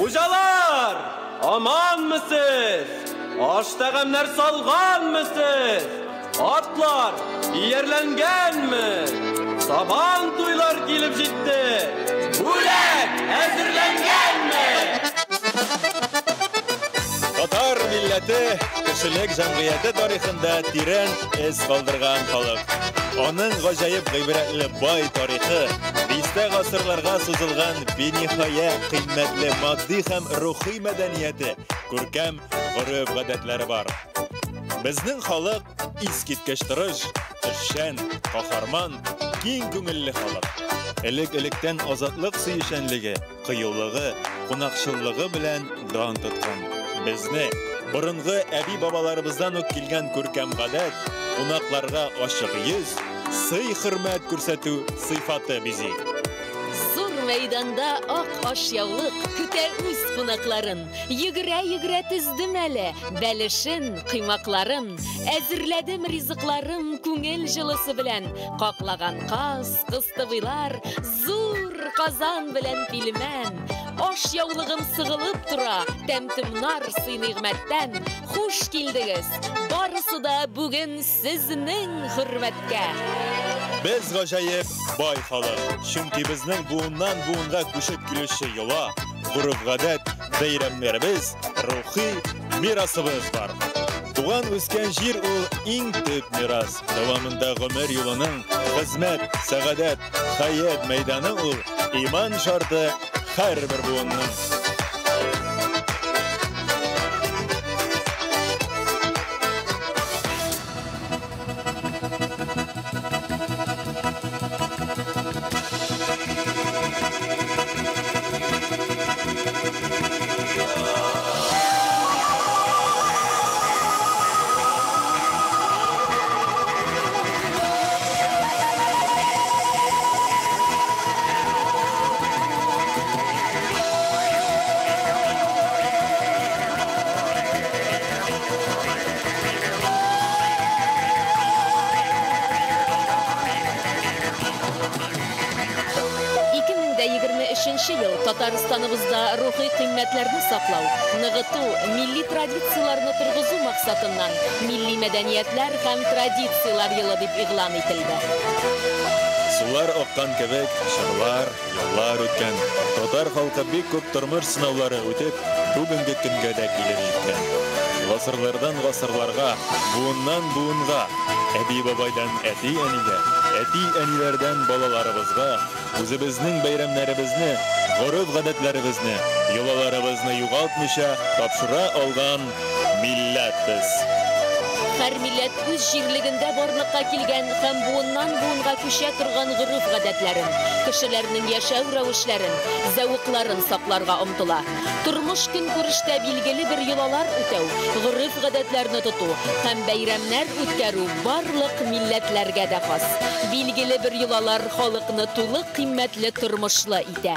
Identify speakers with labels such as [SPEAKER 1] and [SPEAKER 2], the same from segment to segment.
[SPEAKER 1] Хуҗалар, аманмы сез? Аш тәгамнәр салганмы сез? Атлар иярләнгәнме? Сабан туйлар килеп җитте. Бүләк әзерләнгәнме?
[SPEAKER 2] Татар милләте кешелек җәмгыяте тарихында тирән эз калдырган халык. Аның гаҗәеп гыйбрәтле бай тарихы, дистә гасырларга сузылган биниһая кыйммәтле матди һәм рухи мәдәнияте, күркәм гореф-гадәтләре бар. Безнең халык искиткеч тырыш, эшчән, каһарман, киң күңелле халык. Элек-электән азатлык сөючәнлеге, кыюлыгы, кунакчыллыгы белән дан тоткан. Безне борынгы әби-бабаларыбыздан ук килгән күркәм гадәт, кунакларга ачык йөз, сый-хөрмәт күрсәтү сыйфаты бизи.
[SPEAKER 3] Зур мәйданда ак ашъяулык көтә үз кунакларын. Йөгерә-йөгерә тездем әле бәлешен, коймакларын. Әзерләдем ризыкларым күңел җылысы белән. Каклаган каз, кыстыбыйлар, зур казан белән пилмән. Ашъяулыгым сыгылып тора, тәм-томнар сый-нигъмәттән. Хуш килдегез! Барысы да бүген сезнең хөрмәткә.
[SPEAKER 2] Без гаҗәеп бай халык, чөнки безнең буыннан буынга күчеп килүче йола, гореф-гадәт, бәйрәмнәребез, рухи мирасыбыз бар. Туган үскән җир ул иң төп мирас. Дәвамында гомер юлының хезмәт, сәгадәт, хәят мәйданы ул иман шарты һәрбер буынның.
[SPEAKER 3] Нче ел Татарстаныбызда рухи кыйммәтләрне саклау, ныгыту, милли традицияләрне торгызу максатыннан Милли мәдәниятләр һәм традицияләр елы дип игълан ителде.
[SPEAKER 2] Сулар аккан кебек, чорлар, еллар үткән. Татар халкы бик күп тормыш сынаулары үтеп, бүгенге көнгә дә килеп җиткән. Гасырлардан гасырларга, буыннан буынга, әби-бабайдан әти-әнигә, әти-әниләрдән балаларыбызга үзебезнең бәйрәмнәребезне, гореф-гадәтләребезне, йолаларыбызны югалтмыйча тапшыра алган милләт без.
[SPEAKER 3] Һәр милләт үз җирлегендә барлыкка килгән һәм буыннан буынга күчә торган гореф-гадәтләрен, кешеләрнең яшәү рәвешләрен, зәвыкларын сакларга омтыла. Тормыш көнкүрештә билгеле бер йолалар үтәү, гореф-гадәтләрне тоту һәм бәйрәмнәр үткәрү барлык милләтләргә дә хас. Билгеле бер йолалар халыкны тулы кыйммәтле тормышлы итә.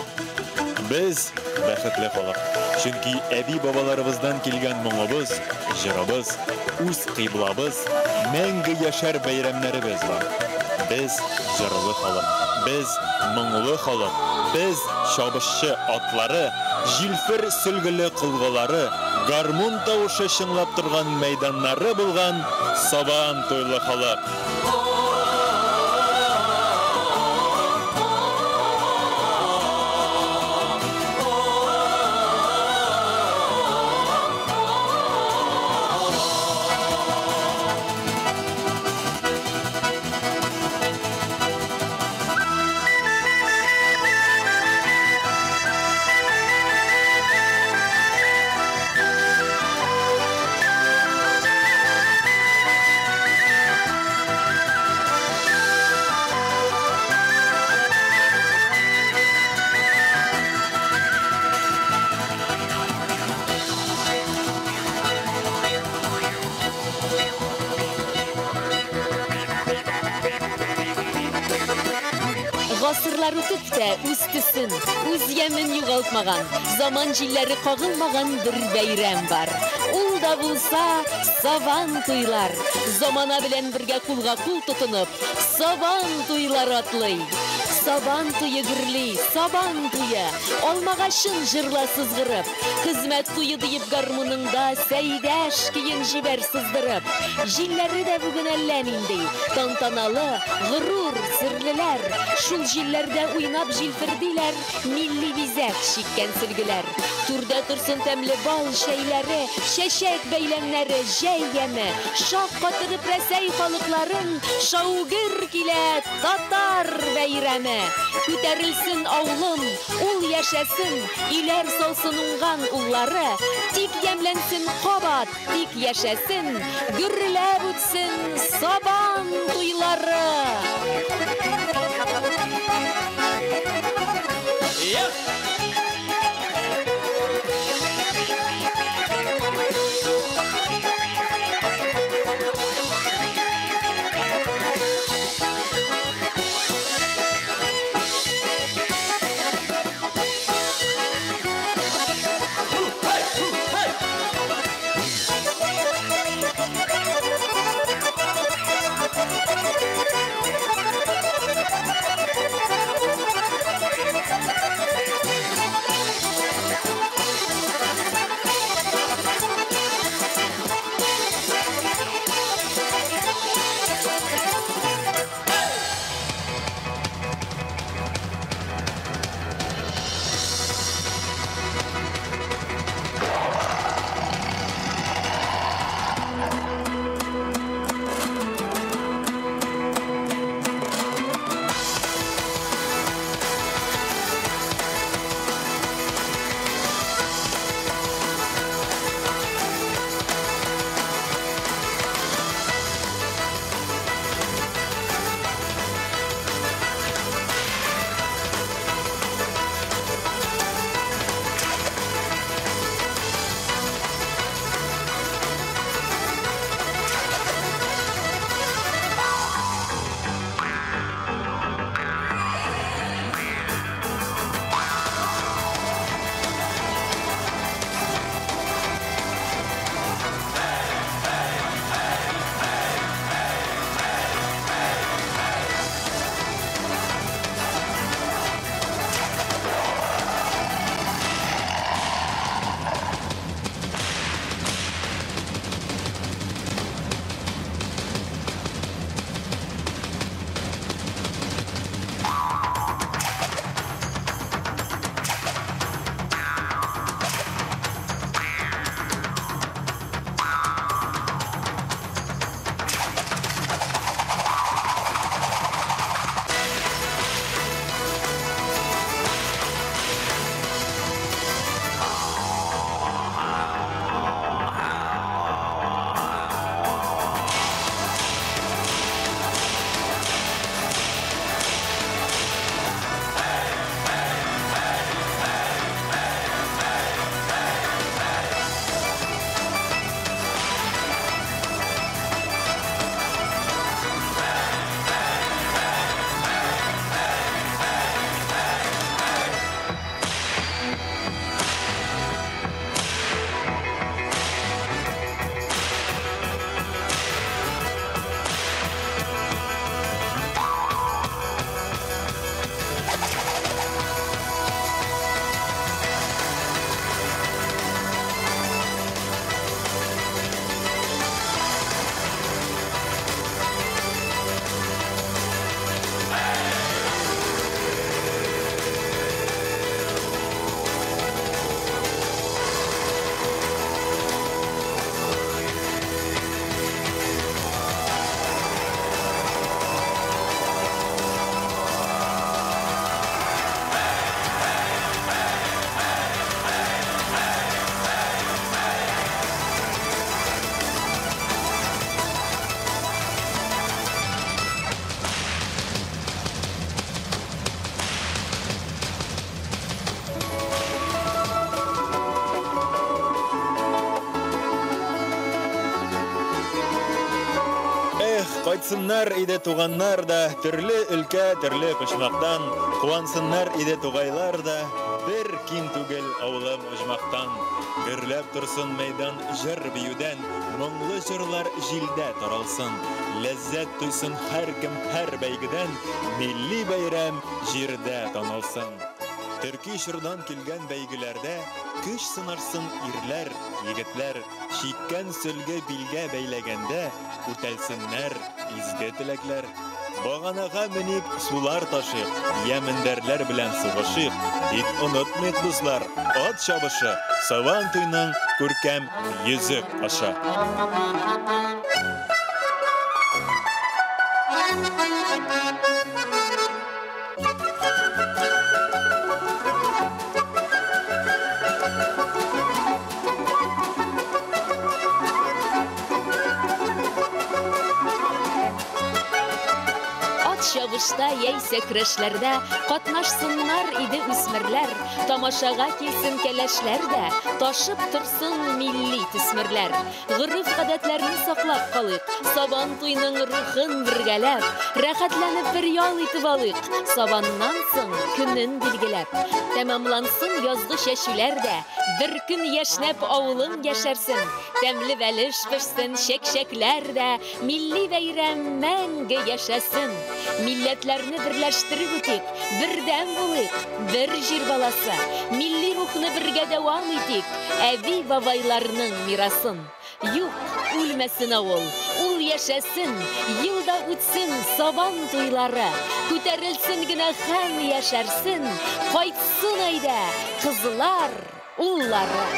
[SPEAKER 2] Без бәхетле халык. Чөнки әби-бабаларыбыздан килгән моңыбыз, җырыбыз, үз кыйблабыз, мәңге яшәр бәйрәмнәребез бар. Без җырлы халык, без моңлы халык, без чабышчы атлары, җилфер сөлгеле колгалары, гармун тавышы чыңлап торган мәйданнары булган Сабан туйлы халык.
[SPEAKER 3] Гасырлар үтеп тә үз төсен, үз ямен югалтмаган, заман җилләре кагылмаган бер бәйрәм бар. Ул да булса Сабан туйлар. Замана белән бергә кулга кул тотынып, Сабан туйлар атлый. Сабан туе гөрли, сабан туе, алмагачын җырла сызгырып, хезмәт туе диеп гармуныңда Сәйдәш көен җибәр сыздырып. Җилләре дә бүген әллә нинди, тантаналы, горур, серлеләр. Шул җилләрдә уйнап җилфердиләр милли бизәк чиккән сөлгеләр. Түрдә торсын тәмле бал чәйләре, чәчәк бәйләмнәре, җәй яме. Шаккатырып Рәсәй халыкларын шаугөр килә татар бәйрәме. Күтәрелсен авылым, ул яшәсен, өйләр салсын уңган уллары. Тик ямьләнсен кабат, тик яшәсен, гөрләп үтсен Сабан туйлары.
[SPEAKER 1] Эх!
[SPEAKER 2] Кайтсыннар иде туганнар да, төрле өлкә, төрле почмактан, куансыннар иде тугайлар да, бер ким түгел авылым оҗмахтан. Гөрләп торсын мәйдан җыр-биюдән, моңлы җырлар җилдә таралсын. Ләззәт тойсын һәркем һәр бәйгедән, милли бәйрәм җирдә танылсын. Төрки чордан килгән бәйгеләрдә көч сынарсын ирләр, егетләр, чиккән сөлге билгә бәйләгәндә үтәлсеннәр изге теләкләр. Баганага меник, сулар ташыйк, я мендәрләр белән сугышыйк. Тик онытмыйк, дуслар, ат чабышы, Сабан туйның күркәм йөзек кашы.
[SPEAKER 3] Ат чабышта яисә көрәшләрдә катнашсыннар иде үсмерләр, тамашага килсен кәләшләр дә, ташып торсын милли төсмерләр. Гореф-гадәтләрне саклап калыйк, Сабан туйның рухын бергәләп, рәхәтләнеп бер ял итеп алыйк, Сабаннан соң көнен билгеләп. Тәмамлансын язгы чәчүләр дә, бер көн яшьнәп авылың яшәрсен, тәмле бәлеш пешсен, чәкчәкләр дә, милли бәйрәм мәңге яшәсен. Милләтләрне берләштереп үтик, бердәм булыйк, бер җир баласы. Милли рухны бергә дәвам итик, әби-бабайларның мирасын. Юк, үлмәсен авыл, ул яшәсен, ел да үтсен Сабан туйлары. Күтәрелсен генә һәм яшәрсен, кайтсын әйдә, кызлар, уллары.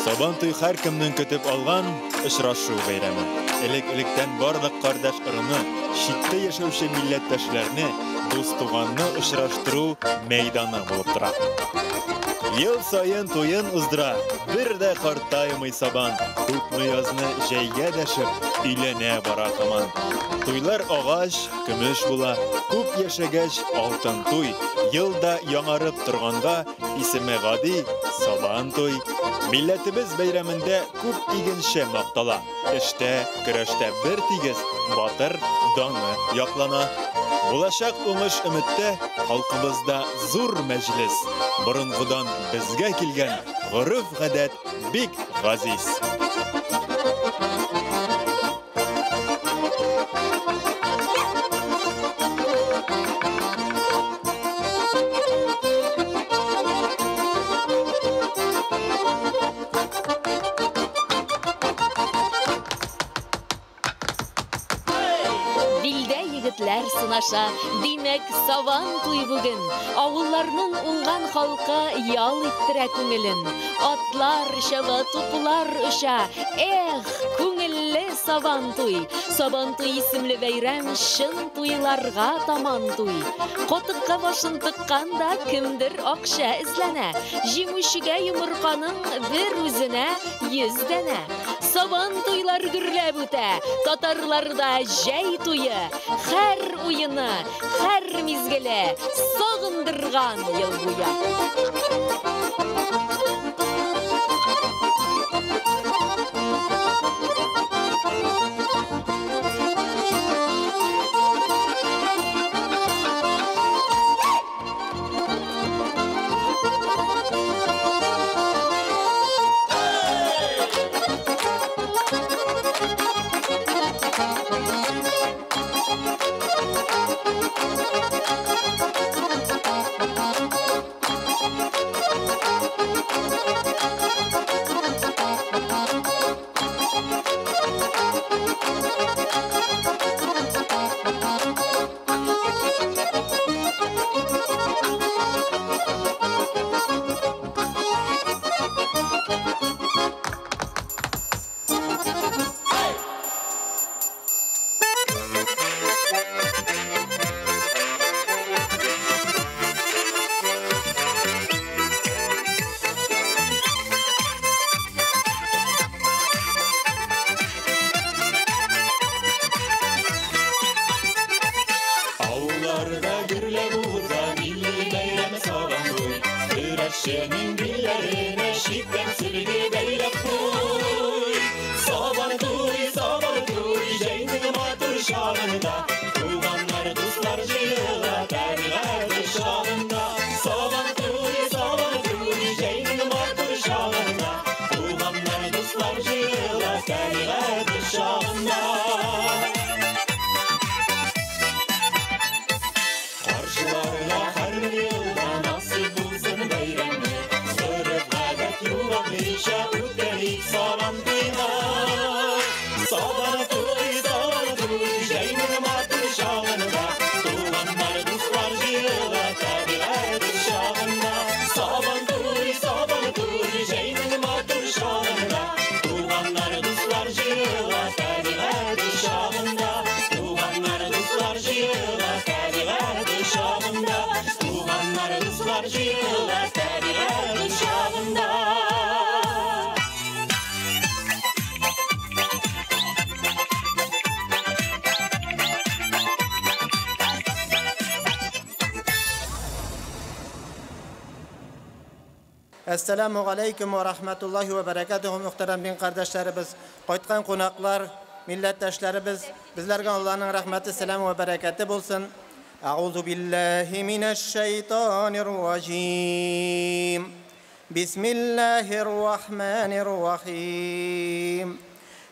[SPEAKER 2] Сабан туй һәркемнең көтеп алган очрашу бәйрәме. Элек-электән барлык кардәш ыруны, читтә яшәүче милләттәшләрне, дус-туганны очраштыру мәйданы булып тора. Ел саен туен уздыра, бер дә картаймый Сабан, күпме язны җәйгә дәшеп, өйләнә бара һаман. Туйлар агач, көмеш була, күп яшәгәч алтын туй, ел да яңарып торганга исеме гади Сабан туй. Милләтебез бәйрәмендә күп игенче мактала. Эштә, көрәштә бер тигез, батыр даны яклана. Булачак уңыш өметтә халкыбызда зур мәҗлес. Борынгыдан безгә килгән гореф-гадәт бик газиз.
[SPEAKER 3] Билдә егетләр сынаша, димәк, Сабан туй бүген. Авылларның уңган халкы ял иттерә күңелен. Атлар чаба, туплар оча. Эх, күңелле Сабан туй. Сабан туй исемле бәйрәм чын туйларга таман туй. Катыкка башын тыкканда кемдер акча эзләнә. Җиңүчегә йомырканың бер үзенә 100 данә. Сабан туйлар гөрләп үтә. Татарларда җәй туе, һәр уены, һәр мизгеле сагындырган ел буе.
[SPEAKER 4] чагында, туганнар, дуслар җыела табигать кочагында. Сабан туе, Сабан туе, җәйнең матур чагында, туганнар, дуслар җыела табигать кочагында. Каршыларга һәрбер елда насыйп булсын бәйрәмне, гореф-гадәт югалтмыйча үткәрик Сабан туйны. Сабан туе, Сабан туе, җәйнең матур чагында, туганнар, дуслар җыела табигать кочагында. Сабан туе, Сабан туе, җәйнең матур чагында, туганнар, дуслар җыела табигать кочагында. Туганнар, дуслар җыела табигать кочагында. Туганнар, дуслар җыела табигать кочагында.
[SPEAKER 5] Әссәламү галәйкүм вә рахматуллаһи вә бәрәкәтүһү, мөхтәрәм дин кардәшләребез, кайткан кунаклар, милләттәшләребез, безләргә Аллаһның рәхмәте, сәлам вә бәрәкәте булсын. Әгъузу биллаһи минәш шайтанир раҗим. Бисмиллаһир рахманир рахим.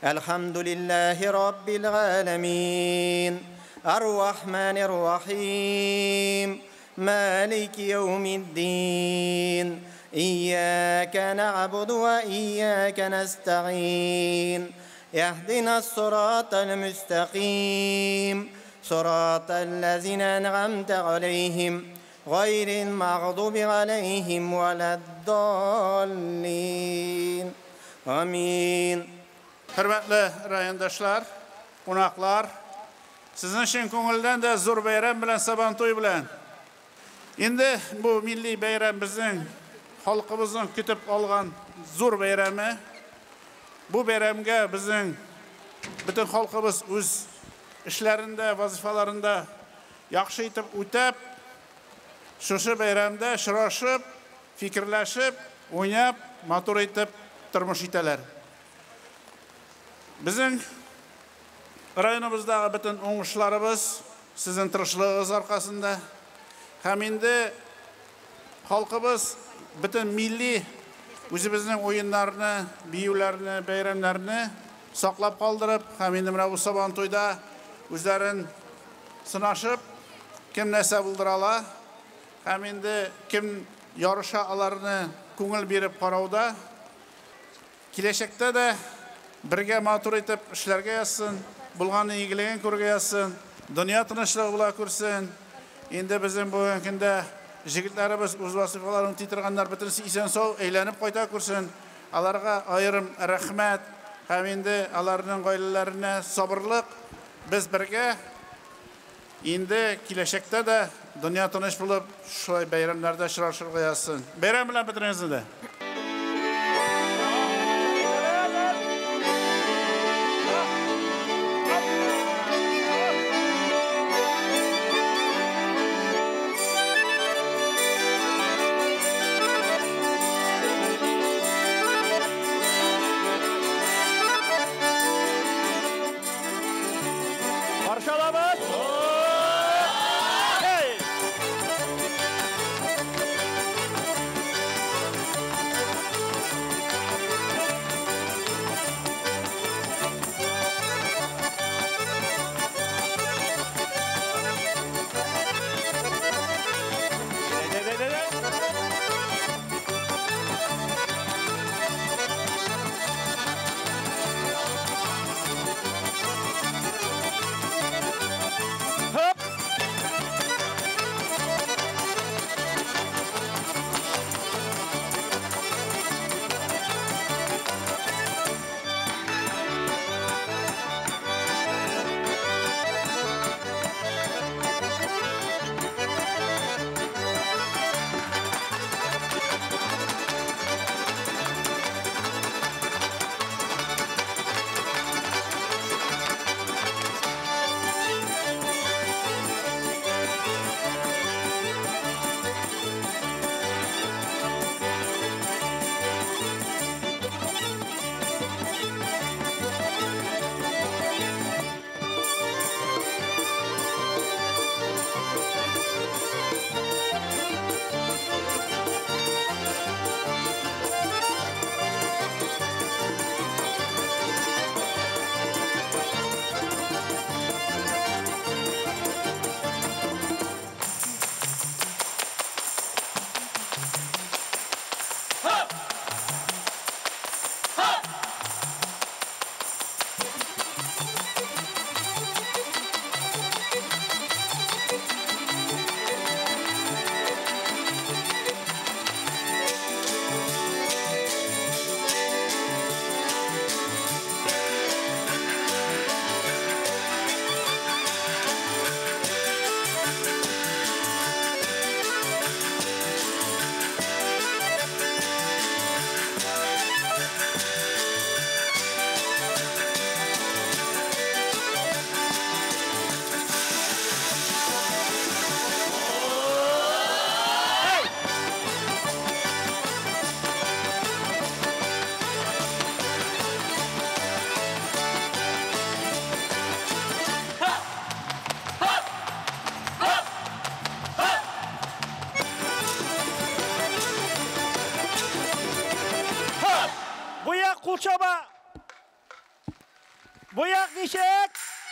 [SPEAKER 5] Әлхәмдүлиллаһи раббил галәмин. Ар-рахманир рахим. Малики яумиддин. إياك نعبد وإياك نستعين. اهدنا الصراط المستقيم، صراط الذين أنعمت عليهم غير المغضوب عليهم ولا الضالين. آمين.
[SPEAKER 6] Хөрмәтле райондашлар, кунаклар, сезнең чын күңелдән дә зур бәйрәм белән, Сабан туе белән. Инде бу милли бәйрәм безнең халкыбызның көтеп алган зур бәйрәме. Бу бәйрәмгә безнең бөтен халкыбыз үз эшләрендә, вазифаларында яхшы итеп үтәп, шушы бәйрәмдә очрашып, фикерләшеп, уйнап, матур итеп тормыш итәләр. Безнең районыбыздагы бөтен уңышларыбыз сезнең тырышлыгыгыз аркасында. Һәм инде халкыбыз бөтен милли үзебезнең уеннарны, биюләрне, бәйрәмнәрне саклап калдырып, һәм инде менә бу Сабан туйда үзләрен сынашып, кем нәрсә булдыра ала, һәм инде кем ярыша аларны күңел биреп карауда, киләчәктә дә бергә матур итеп эшләргә язсын, булган игелеген күрергә язсын, дөнья тынычлыгы була күрсен. Инде безнең бүгенге көндә җегетләребез үз вазифаларын үти торганнар бөтенесе исән-сау әйләнеп кайта күрсен. Аларга аерым рәхмәт һәм инде аларның гаиләләренә сабырлык. Без бергә инде киләчәктә дә дөнья тыныч булып, шулай бәйрәмнәрдә очрашырга язсын. Бәйрәм белән бөтенегезне дә.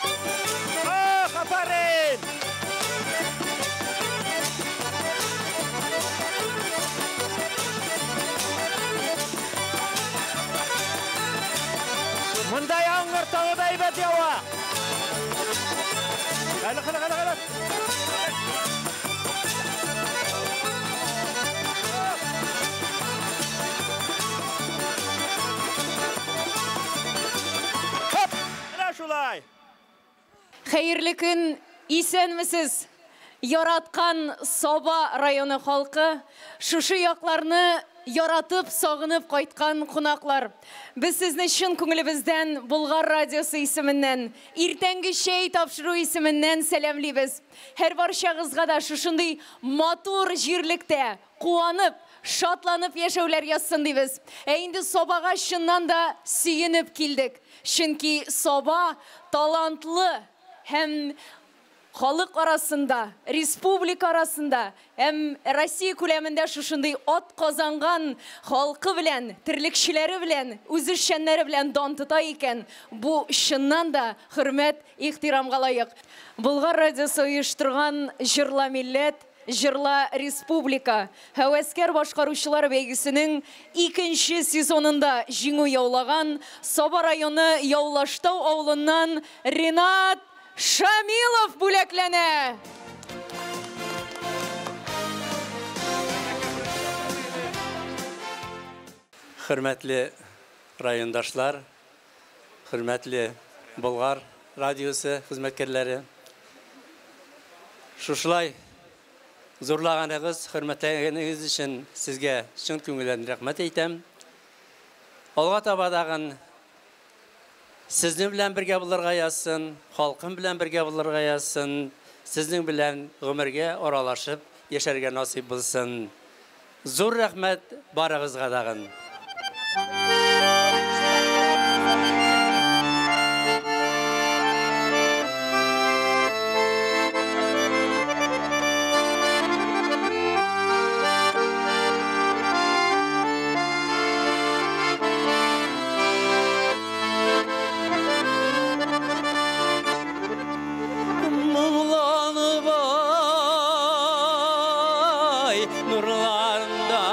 [SPEAKER 1] Ах, афәрин! Монда яңгыр тагы да әйбәт ява. Әле, әле, әле, әле. Хоп! Менә шулай.
[SPEAKER 7] Хәерле көн, исәнмесез! Яраткан Саба районы халкы, шушы якларны яратып, сагынып кайткан кунаклар. Без сезне чын күңелебездән Болгар радиосы исеменнән, иртәнге чәй тапшыру исеменнән сәламлибез. Һәр барчагызга да шушындый матур җирлектә куанып, шатланып яшәүләр язсын дибез. Ә инде Сабага чыннан да сөенеп килдек. Чөнки Саба талантлы һәм халык арасында, республика арасында һәм Россия күләмендә шушындый ат казанган халкы белән, терлекчеләре белән, үзешчәннәре белән дан тота икән, бу чыннан да хөрмәт, ихтирамга лаек. Болгар радиосы оештырган Җырла милләт, Җырла республика һәвәскәр башкаручылар бәйгесенең икенче сезонында җиңү яулаган Саба районы Яулаштау авылыннан Ренат Шамилов бүләкләнә.
[SPEAKER 1] Хөрмәтле райондашлар, хөрмәтле Болгар радиосы хезмәткәрләре, шушылай зурлаганыгыз, хөрмәтләгәнегез өчен сезгә чын күңелдән рәхмәт әйтәм. Алга таба тагын сезнең белән бергә булырга язсын, халкым белән бергә булырга язсын, сезнең белән гомергә аралашып яшәргә насыйп булсын. Зур рәхмәт барыгызга тагын. Моңланып ай нурларында,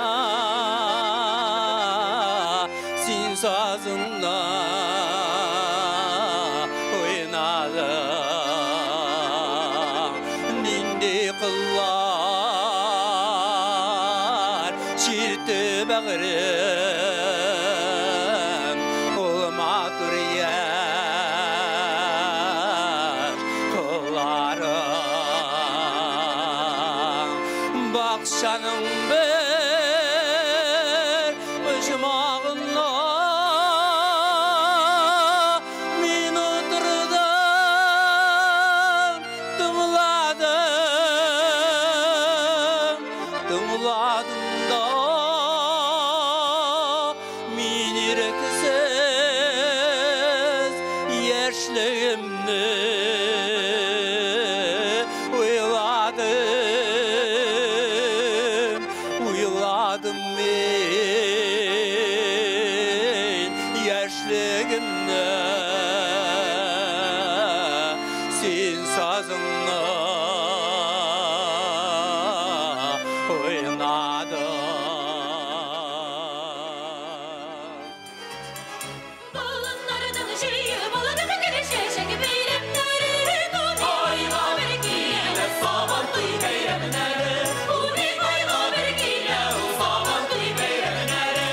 [SPEAKER 1] син сазыңда уйнадың. Нинди кыллар чиртте бәгърем, ул матур яшь кылларың. Бакчаның бер почмагында мин утырдым, тыңладым, тыңладым да мин ирексез яшьлегемне уйладым, уйладым мин яшьлегемне, син сазыңны уйнадың.
[SPEAKER 3] Болыннардан җыеп алдык гөл чәчәк бәйрәмнәре, айга бер килә Сабантуй бәйрәмнәре, уник айга бер килә ул Сабантуй бәйрәмнәре.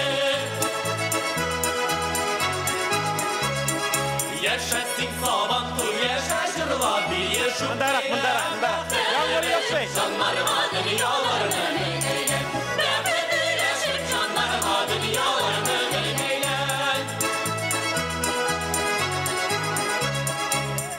[SPEAKER 4] Яшәсен Сабантуй, яшә җырла биешү.
[SPEAKER 1] Мондарак, мондарак, мондарак. Яңгыр ясый.
[SPEAKER 4] Җаннарга дөньяларны әйлән. Бәхет өләшеп җаннарга дөньяларны әйлән.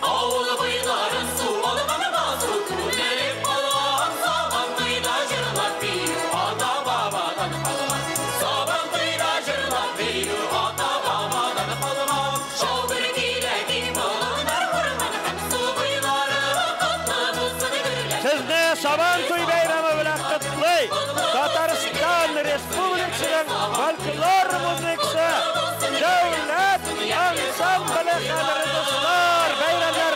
[SPEAKER 4] Авыл буйларын су алган басу күмелеп калган Сабантуйда җырлап бию ата-бабадан калган. Сабантуйда җырлап бию ата-бабадан калган.
[SPEAKER 3] Шау бер килә киң болыннар, урман һәм су буйлары, котлы булсын гөрләп.
[SPEAKER 1] Сезне Сабантуй бәйрәме белән котлый Татарстан Республикасының фольклор музыкасы Дәүләт ансамбле, кадерле дуслар, бәйрәмнәр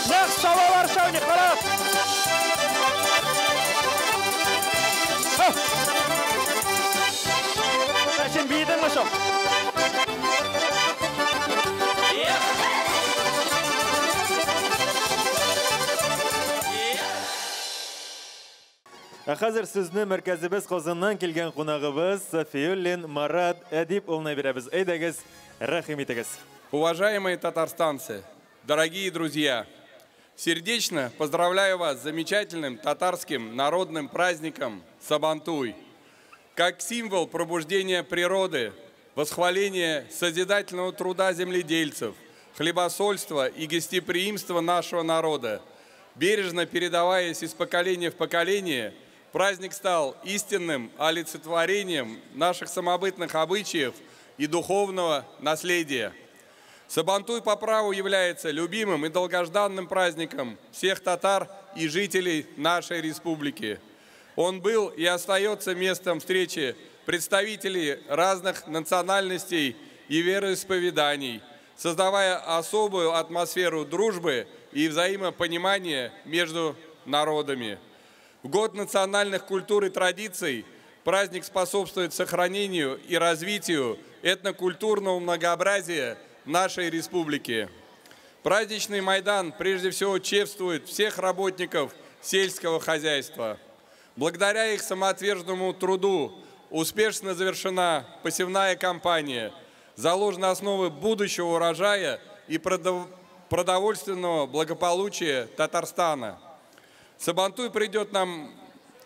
[SPEAKER 8] Нәкъ сабалар шауни, карап. Син биедеңме соң?
[SPEAKER 2] Ә хәзер сүзне мәркәзебез Казаннан килгән кунагыбыз Сафиуллин Марат Әдип улына бирәбез. Әйдәгез, рәхим итегез.
[SPEAKER 9] Уважаемые татарстанцы, дорогие друзья, сердечно поздравляю вас с замечательным татарским народным праздником Сабантуй. Как символ пробуждения природы, восхваление созидательного труда земледельцев, хлебосольства и гостеприимства нашего народа, бережно передаваясь из поколения в поколение, праздник стал истинным олицетворением наших самобытных обычаев и духовного наследия. Сабантуй по праву является любимым и долгожданным праздником всех татар и жителей нашей республики. Он был и остается местом встречи представителей разных национальностей и вероисповеданий, создавая особую атмосферу дружбы и взаимопонимания между народами. В год национальных культур и традиций праздник способствует сохранению и развитию этнокультурного многообразия нашей республики. Праздничный Майдан прежде всего чествует всех работников сельского хозяйства. Благодаря их самоотверженному труду успешно завершена посевная кампания, заложены основы будущего урожая и продовольственного благополучия Татарстана. Сабантуй придет нам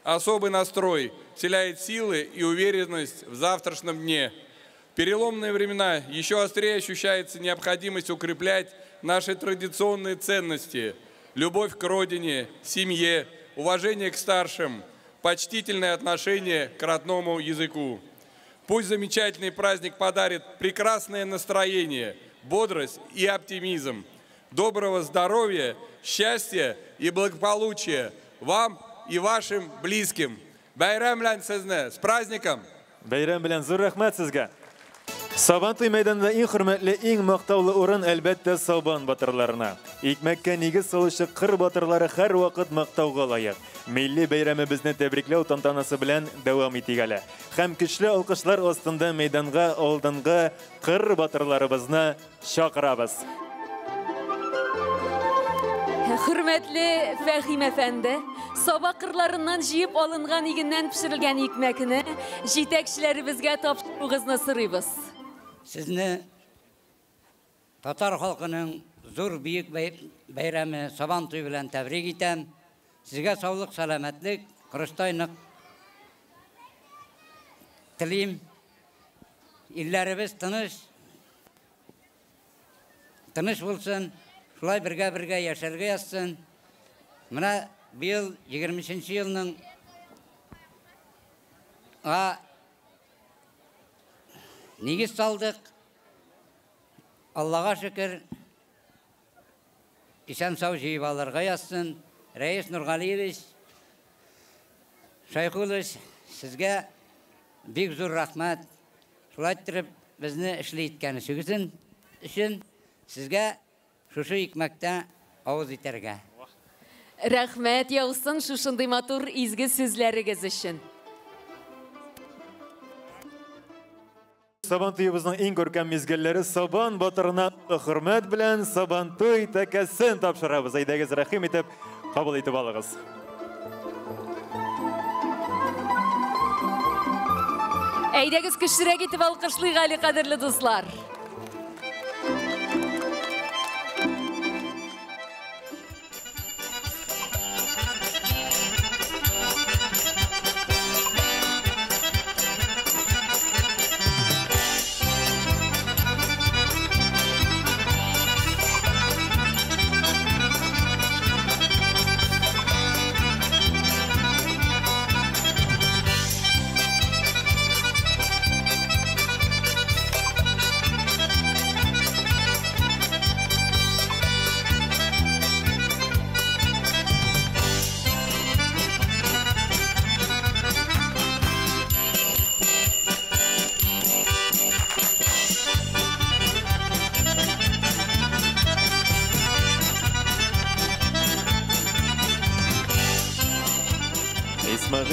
[SPEAKER 9] особый настрой, вселяет силы и уверенность в завтрашнем дне. В переломные времена еще острее ощущается необходимость укреплять наши традиционные ценности – любовь к родине, семье, уважение к старшим, почтительное отношение к родному языку. Пусть замечательный праздник подарит прекрасное настроение, бодрость и оптимизм. Доброго здоровья, счастья и благополучия вам и вашим близким. Бәйрәм белән сезне! С праздником!
[SPEAKER 2] Бәйрәм белән, зур рәхмәт сезгә! Сабантуй мәйданында иң хөрмәтле, иң мактаулы урын, әлбәттә, Сабан батырларына. Икмәккә нигез салучы кыр батырлары һәрвакыт мактауга лаек. Милли бәйрәмебезне тәбрикләү тантанасы белән дәвам итик әле. Һәм көчле алкышлар астында мәйданга алдынгы кыр батырларыбызны чакырабыз.
[SPEAKER 7] Хөрмәтле Фәһим әфәнде, Саба кырларыннан җыеп алынган игеннән пешерелгән икмәкне җитәкчеләребезгә тапшыруыгызны сорыйбыз.
[SPEAKER 10] Сезне татар халкының зур бөек бәйрәме Сабантуй белән тәбрик итәм. Сезгә саулык, сәламәтлек, корычтай нык телим. Илләребез тыныч, тыныч булсын. Шулай бергә-бергә яшәргә язсын. Менә быел 23 елның нигез салдык. Аллага шөкер, исән-сау җыеп алырга язсын. Рәис Нургалиевич Шайхулович, сезгә бик зур рәхмәт. Шулай иттереп безне эшле иткән өчен сезгә шушы икмәктә авыз итәргә.
[SPEAKER 7] Рәхмәт яусын шушындый матур изге сүзләрегез өчен.
[SPEAKER 2] Сабантуебызның иң күркәм мизгелләре Сабан батырына хөрмәт белән Сабантуй тәкәсен тапшырабыз. Әйдәгез, рәхим итеп кабул итеп алыгыз.
[SPEAKER 7] Әйдәгез, көчлерәк итеп алкышлыйк әле, кадерле дуслар.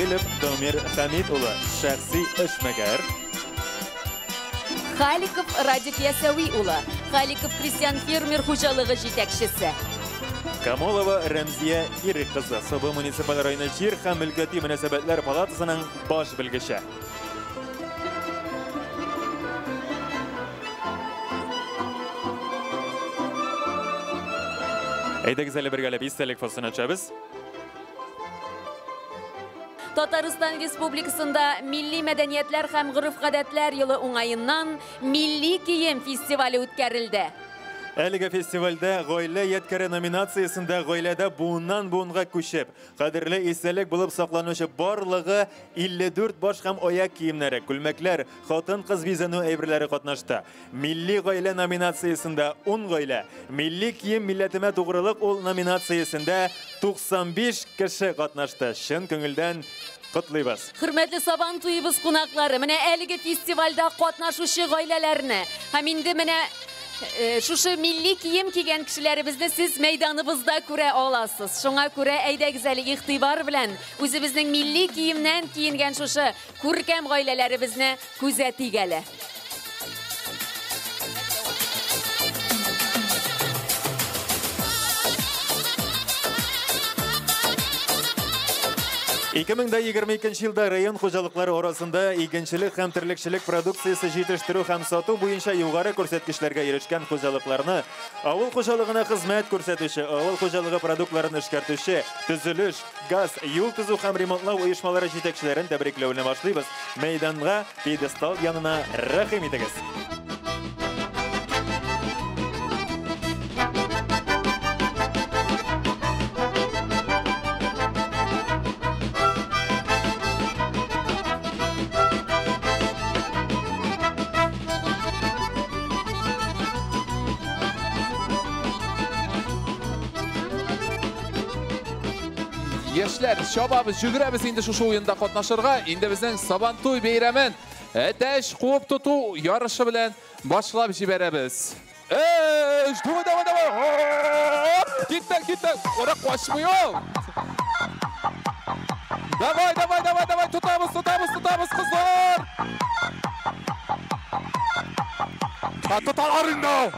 [SPEAKER 2] Исмәгыйлев Дамир Хәмид улы, шәхси эшмәкәр.
[SPEAKER 3] Халиков Радик Ясәви улы, Халиков крестьян фермер хуҗалыгы җитәкчесе.
[SPEAKER 2] Камолова Рәмзия Ирек кызы, Саба муниципаль районы җир һәм мөлкәти мөнәсәбәтләр палатасының баш белгече. Әйдәгез әле бергәләп истәлек фотосына төшәбез.
[SPEAKER 3] Татарстан Республикасында милли мәдәниятләр һәм гореф-гадәтләр елы уңаеннан милли кием фестивале үткәрелде.
[SPEAKER 2] Әлеге фестивальдә гаилә ядкәре номинациясендә гаиләдә буыннан буынга күчеп, кадерле истәлек булып сакланучы барлыгы 54 баш һәм аяк киемнәре, күлмәкләр, хатын-кыз бизәнү әйберләре катнашты. Милли гаилә номинациясендә 10 гаилә, милли кием милләтемә тугрылык ул номинациясендә 95 кеше катнашты. Чын күңелдән котлыйбыз.
[SPEAKER 3] Хөрмәтле Сабан туебыз кунаклары, менә әлеге фестивальдә катнашучы гаиләләрне һәм инде менә шушы милли кием кигән кешеләребезне сез мәйданыбызда күрә аласыз. Шуңа күрә әйдәгез әле игътибар белән үзебезнең милли киемнән киенгән шушы күркәм гаиләләребезне күзәтик әле.
[SPEAKER 2] Ике мең дә егерме икенче елда район хуҗалыклары арасында игенчелек һәм терлекчелек продукциясе җитештерү һәм сату буенча югары күрсәткечләргә ирешкән хуҗалыкларны авыл хуҗалыгына хезмәт күрсәтүче, авыл хуҗалыгы продуктларын эшкәртүче, төзелеш, газ, юл төзү һәм ремонтлау оешмалары җитәкчеләрен тәбрикләүне башлыйбыз. Мәйданга, пьедестал янына рәхим итегез.
[SPEAKER 11] Яшьләр, чабабыз, жүгерәбез инде шушы уенда катнашырга. Инде безнең Сабантуй бәйрәмен әтәч куып тоту ярышы белән башлап җибәрәбез. Өч, давай, давай, давай. Оп, киттек, киттек. Ора качмый ул. Давай, давай, давай, давай, тотабыз, тотабыз, тотабыз, кызлар. Та тоталар инде.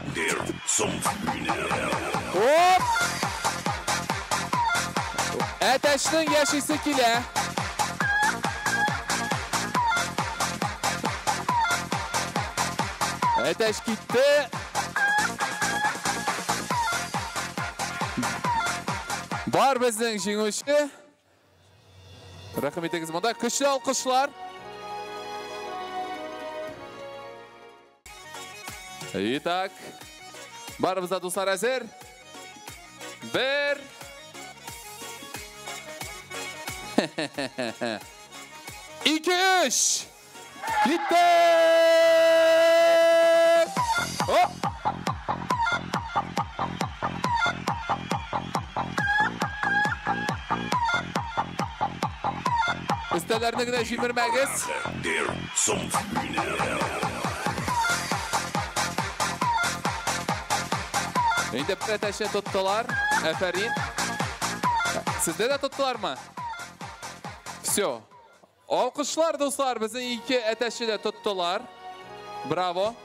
[SPEAKER 11] Оп. Әтәчнең яшисе килә. Әтәч китте. Бар безнең җиңүче. Рәхим итегез монда. Көчле алкышлар. Итак, барыбыз да дуслар әзер. Бер. Ике, өч. Киттек! Оп! Өстәләрне генә җимермәгез. Инде бер әтәчне тоттылар. Әфәрин. Сездә дә тоттылармы? Все. Алкышлар, дуслар, безнең ике әтәчне дә тоттылар. Браво.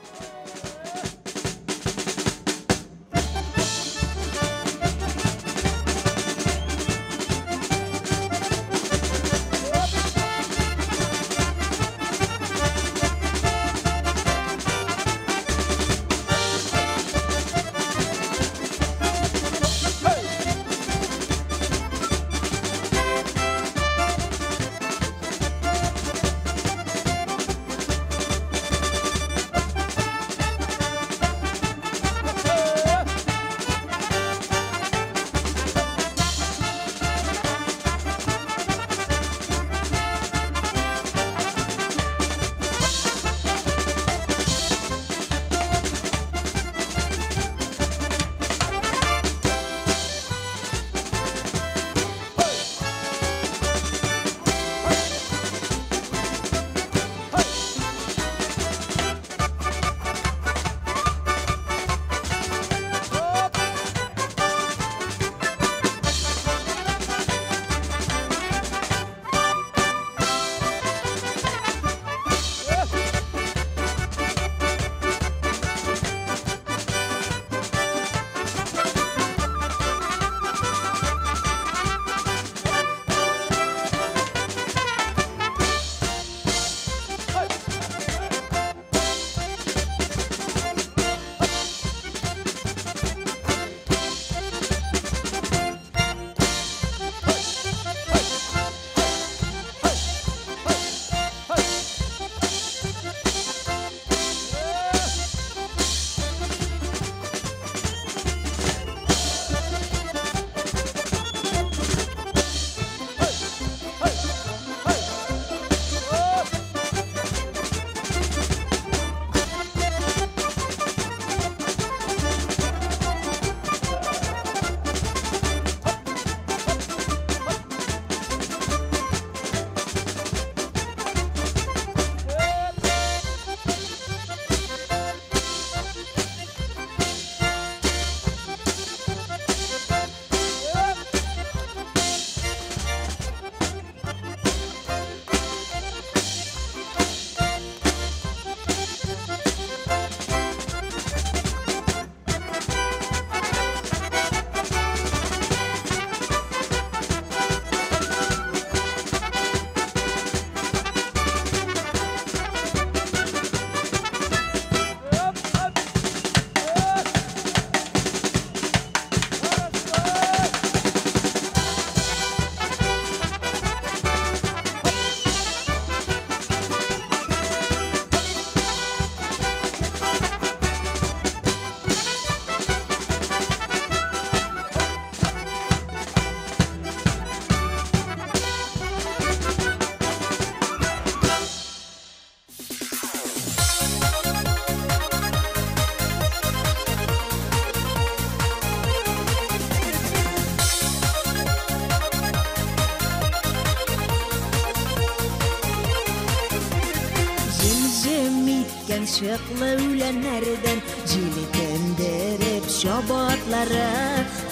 [SPEAKER 12] Үлем иткән чыклы үләннәрдән җилкендереп чаба атлары.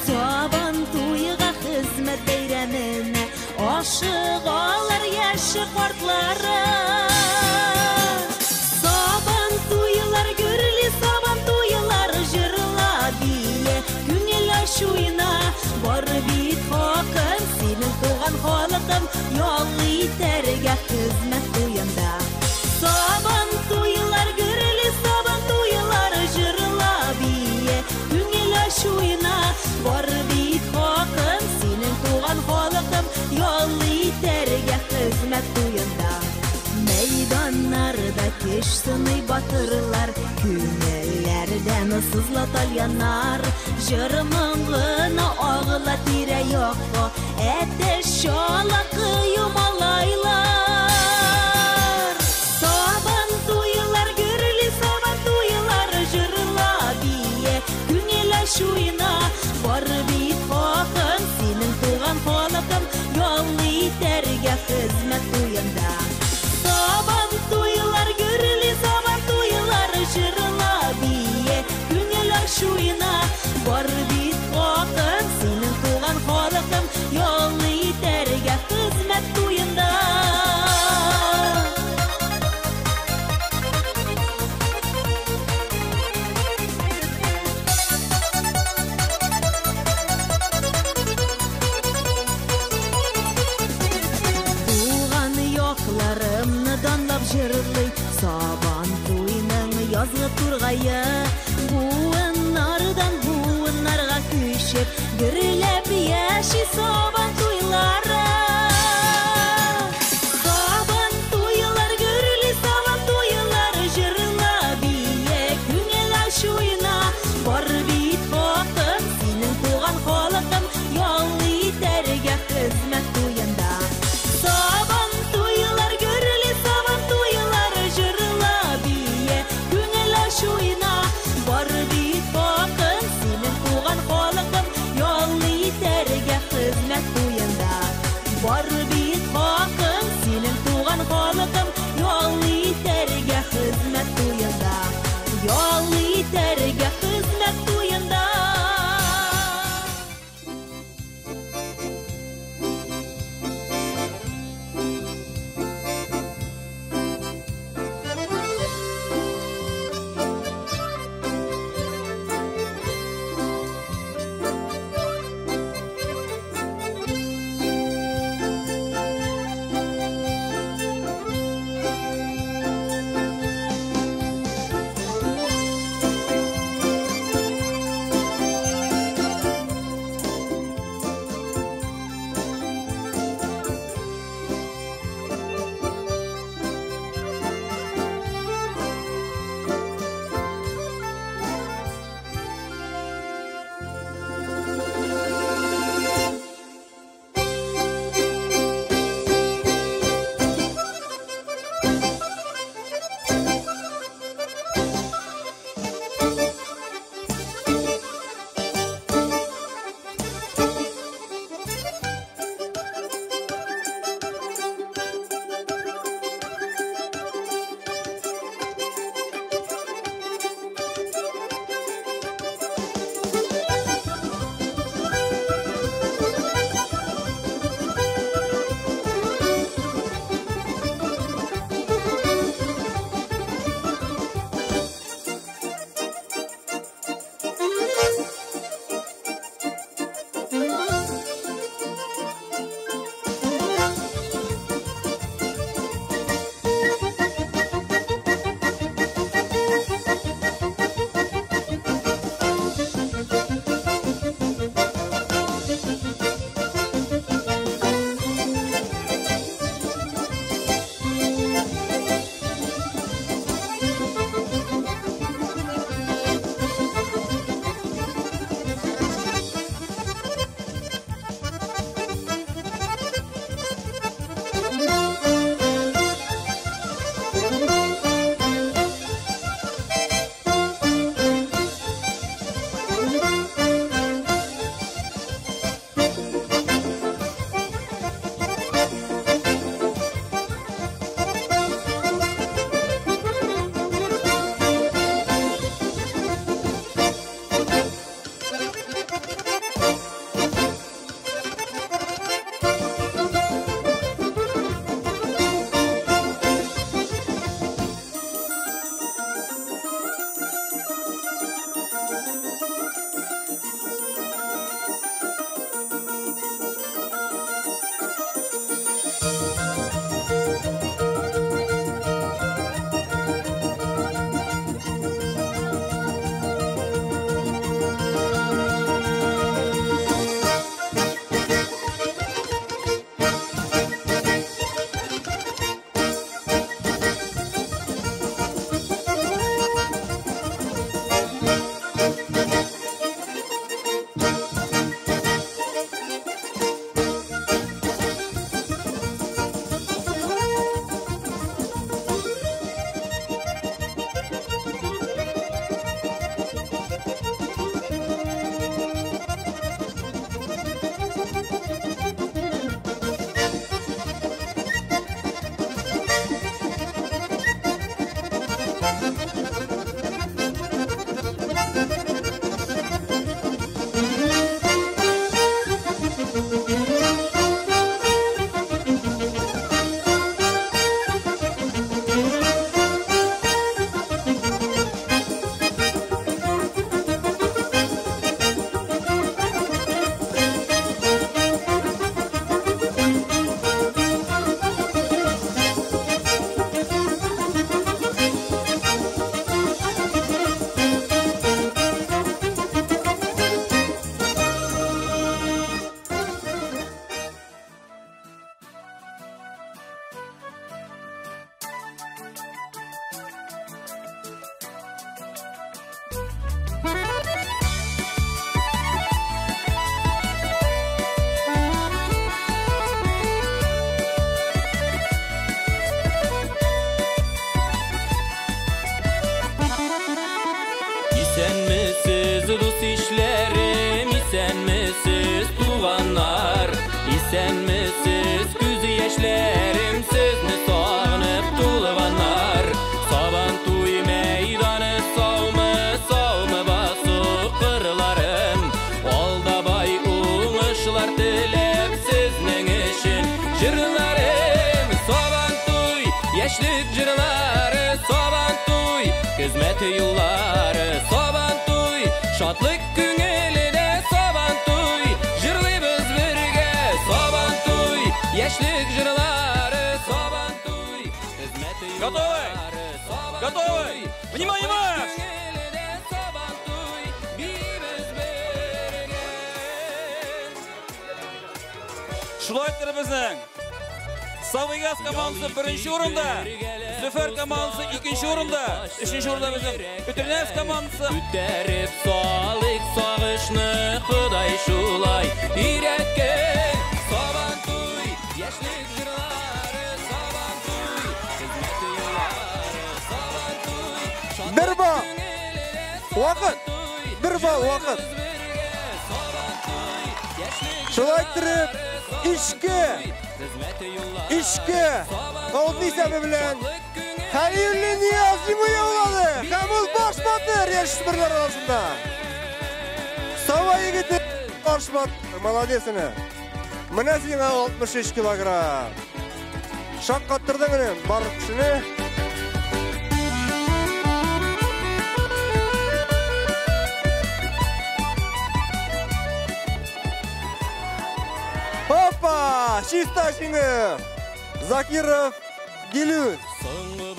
[SPEAKER 12] Сабан туйга, хезмәт бәйрәменә ашыгалар яше картлары. Сабан туйлар гөрли, сабан туйлар җырла, бие, күңел ачу уйна. Бар бит хакың синең, туган халкым, ял итәргә хезмәт туенда. Сабан туйлар гөрли, сабан туйлар җырла, бие, күңел ачу уйна. Бар бит хакың синең, туган халкым, ял итәргә хезмәт туенда. Мәйданнарда көч сыный батырлар, күңелләрдән сызла тальяннар. Җыр моңына агыла тирә-якка, әтәч чала кыю малайлар. Сабан туйлар гөрли, сабан туйлар җырла, бие, күңел ачу уйна. Бар бит хакың синең, туган халкым, ял итәргә хезмәт туенда. Сабан туйлар гөрли, сабан туйлар җырла, бие, күңел ачу уйна. Бар бит хакың синең, туган халкым, ял итәргә хезмәт туенда. Туган якларымны данлап җырлый Сабан туйның язгы тургае. Буыннардан буыннарга күчеп, гөрләп яши Сабан туйлары. Сабан туйлар гөрли, сабан туйлар җырла, бие, күңел ачу уйна. Бар бит хакың синең, туган халкым, ял итәргә хезмәт туенда. Сабан туйлар гөрли, сабан туйлар җырла, бие, күңел ачу уйна. Бар бит хакың синең, туган халкым, ял итәргә хезмәт туенда.
[SPEAKER 4] Дус-ишләрем, исәнмесез, туганнар, исәнмесез, күз яшьләрем, сезне сагынып тулганнар. Сабантуй мәйданы саумы, саумы басу кырларым, алда бай уңышлар теләп сезнең өчен җырларым. Сабантуй, яшьлек җырлары, Сабантуй, хезмәт юллары, Сабантуй, шатлык күңелдә, Сабантуй, җырлыйбыз бергә, Сабантуй, яшьлек җырлары, Сабантуй, хезмәт
[SPEAKER 8] Готовы?
[SPEAKER 4] юллары,
[SPEAKER 8] Готовы?
[SPEAKER 4] Сабантуй,
[SPEAKER 8] Внимание, марш!
[SPEAKER 4] күңелдә, Сабантуй, биибез бергә.
[SPEAKER 8] Шулай итеп безнең Сабыйгаз командасы беренче урында, Зөфәр командасы икенче урында, өченче урында безнең Өтернәс командасы.
[SPEAKER 4] Күтәреп салыйк сагышны, Ходай шулай өйрәткән. Сабантуй, яшьлек җырлары, Сабантуй, хезмәт юллары, Сабантуй, шатлык
[SPEAKER 13] Бер балл.
[SPEAKER 4] күңелдә,
[SPEAKER 13] Вакыт.
[SPEAKER 4] Сабантуй,
[SPEAKER 13] Бер балл вакыт.
[SPEAKER 4] җырлыйбыз бергә, Сабантуй, яшьлек
[SPEAKER 13] Шулай иттереп,
[SPEAKER 4] җырлары,
[SPEAKER 13] ишке,
[SPEAKER 4] хезмәт юллары,
[SPEAKER 13] ишке, алты исәбе белән
[SPEAKER 4] шатлык күңелдә,
[SPEAKER 13] Хәлиуллин Нияз җиңү яулады. Һәм ул баш батыр яшүсмерләр арасында. Саба егете баш батыр. Молодец ине. Менә сиңа 63 килограмм. Шаккаттырдың инем барлык кешене. Опа! Чиста җиңү! Закиров Гилюс.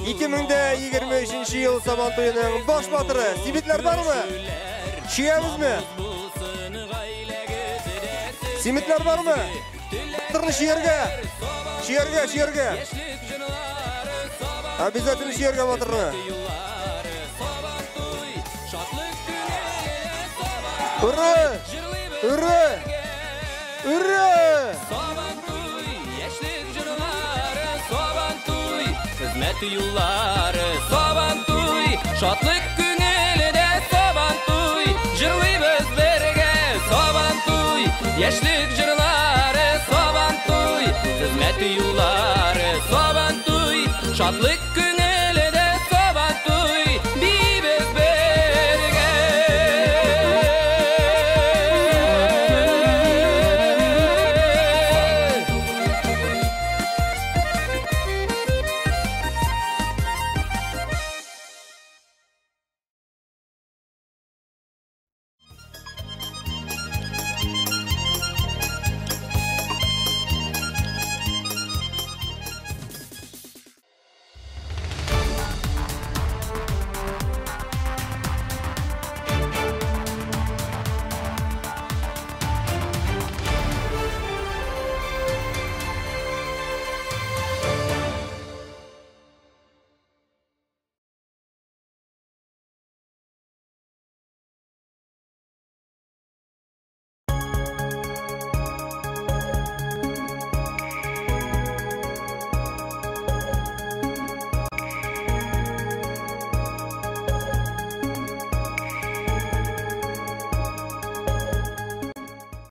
[SPEAKER 13] 2023 ел Сабантуеның баш батыры. Симитләр бармы? Чиябезме? Симитләр бармы? Батырны чияргә. Чияргә, чияргә. Обязательно чияргә батырны. Ура! Ура! Ура!
[SPEAKER 4] Сабантуй, яшьлек җырлары, Сабантуй, хезмәт юллары, Сабантуй, шатлык күңелдә, Сабантуй, җырлыйбыз бергә, Сабантуй, яшьлек җырлары, Сабантуй, хезмәт юллары, Сабантуй, шатлык